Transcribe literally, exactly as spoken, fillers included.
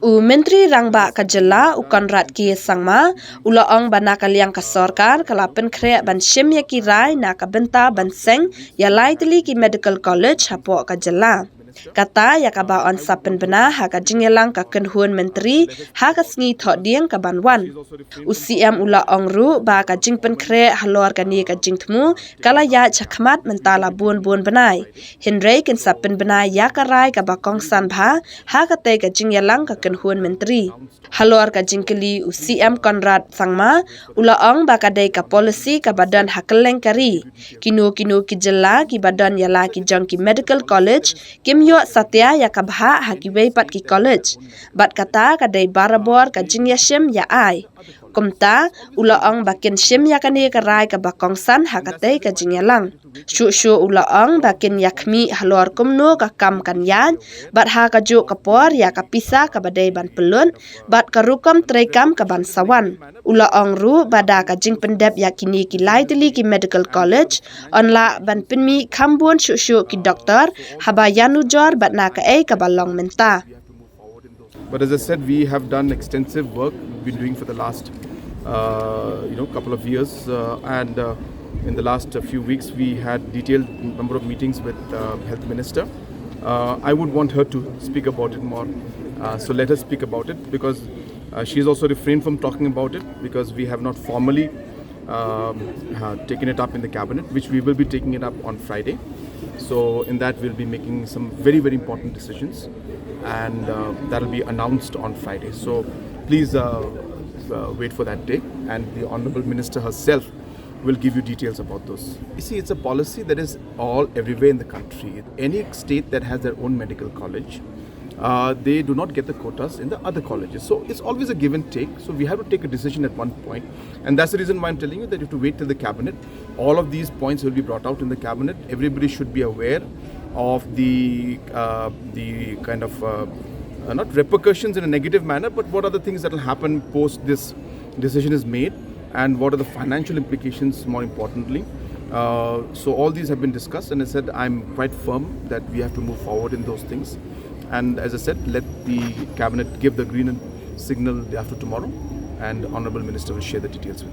U Myntri Rangbah ka jylla u Conrad K Sangma u la ong ba na ka liang ka sorkar ka la pynkhreh ban shim ïa ki rai na ka bynta ban seng ïa lai tylli ki medical college hapoh ka jylla. Kata ïa kaba yn sa pynbna ha ka jingïalang ka kynhun myntri ha ka sngi Thohdieng ka ban wan. U C M u la ong ruh ba ka jingpynkhreh halor kane ka jingthmu ka la ïaid shakhmat mynta la bun bun bnai. Hynrei kin sa pynbna ïa ka rai kaba kongsan bha ha katei ka jingïalang ka kynhun myntri. Halor ka jingkylli u C M Conrad Sangma u la ong ba ka dei ka policy kaba don ha kylleng ka ri. Kino kino ki jylla kiba don ïa la ki jong ki medical college kim ïoh satia ïa ka bhah ha kiwei pat ki college. Bad kata ka dei barabor ka jingïashim ïa ai. Kumta u la ong ba kin shim ïa kane ka rai kaba kongsan ha katei ka jingïalang. Shuh shuh u la ong ba kin ïakhmih halor kumno ka kam kan ïaid bad ha kajuh ka por ïa ka pisa kaba dei ban pynlut bad ka rukom treikam ka ban sa wan. U la ong ruh ba da ka jingpyndep ïa kine ki lai tylli ki medical college yn lah ban pynmih kham bun shuh shuh ki doktor haba ïanujor bad na kaei kaba long mynta. But as I said, we have done extensive work we've been doing for the last, uh, you know, couple of years, uh, and uh, in the last uh, few weeks, we had detailed number of meetings with uh, Health Minister. Uh, I would want her to speak about it more, uh, so let her speak about it because uh, she's also refrained from talking about it because we have not formally um, uh, taken it up in the cabinet, which we will be taking it up on Friday. So in that, we'll be making some very, very important decisions, and uh, that'll be announced on Friday. So please uh, uh, wait for that day, and the Honorable Minister herself will give you details about those. You see, it's a policy that is all everywhere in the country. Any state that has their own medical college, uh, they do not get the quotas in the other colleges. So it's always a give and take. So we have to take a decision at one point. And that's the reason why I'm telling you that you have to wait till the cabinet. All of these points will be brought out in the cabinet. Everybody should be aware of the uh, the kind of uh, uh, not repercussions in a negative manner, but what are the things that will happen post this decision is made, and what are the financial implications, more importantly. Uh, so all these have been discussed, and I said I'm quite firm that we have to move forward in those things. And as I said, let the cabinet give the green signal the after tomorrow, and Honorable Minister will share the details with you.